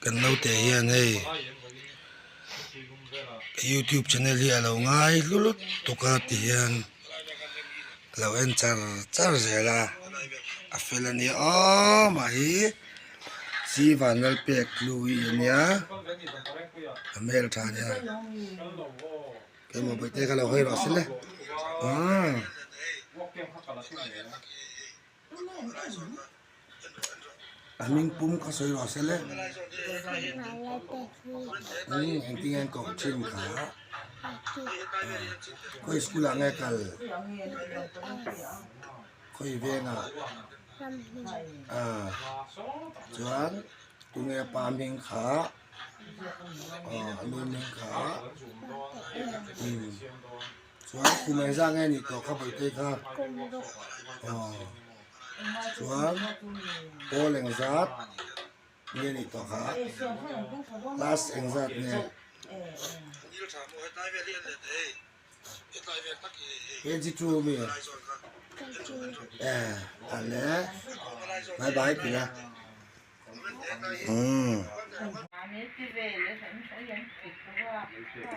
Kan naute hian hei youtube channel hi a lo ngai hlu lutuk a ti hian a lo en char char zel a a fel a nia aw mah hi chi vanlalpek hlu hi a nia a hmeltha a nia keimah bawihte ka lo hawi rawh se le aaa. A hming pum kha sawi rawh se le. Umm engtin nge an koh thin kha. Khawi school ah nge kal? Khawi vengah? Ah chuan tunge pa hming kha? Ah a nu hming kha? Umm. Chuan kum engzah nge nih tawh kha Bawitei kha? Aw chuan pawl engzat nge nih tawh kha? Class engzat nge? KG 2 mi? Eh ale bye bye ti la. Umm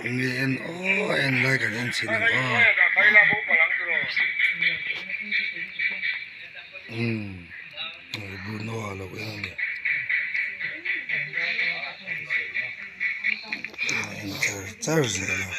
enge en aw en lai kan en chhin ang aw umm Bruno a lo en a ni a en char char zel a.